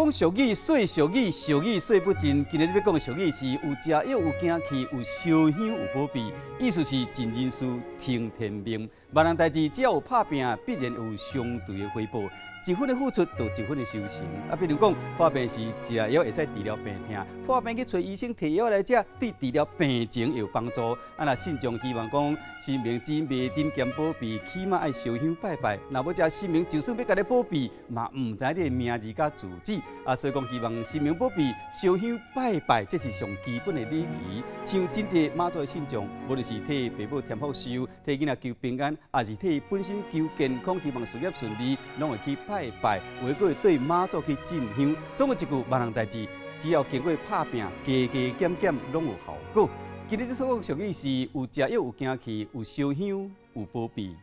講俗語，說俗語，俗語說不盡。今日欲講的俗語是有食藥有驚氣，有燒香有保庇，意思是盡人事聽天命。萬人代誌只要有拍拚，必然有相對的回報。一分的付出，就一分的收成。啊，比如講破病時食藥會使治療病痛，破病去揣醫生提藥來食，對治療病情有幫助。啊，若信眾希望講神明只迷陣兼保庇，起碼愛燒香拜拜。若欲遮神明就算欲共你保庇，嘛毋知你的名字佮住址。啊，所以講希望神明保庇，燒香拜拜，這是上基本的禮儀。像真濟媽祖的信眾，無論是替爸母添福壽，替囡仔求平安，抑是替本身求健康，希望事業順利，攏會去拜拜，有的閣會對媽祖去進香。總有一句萬人代誌，只要經過拍拚，加加減減，攏有效果。今日這所講俗語是有食藥有驚氣，有燒香有保庇。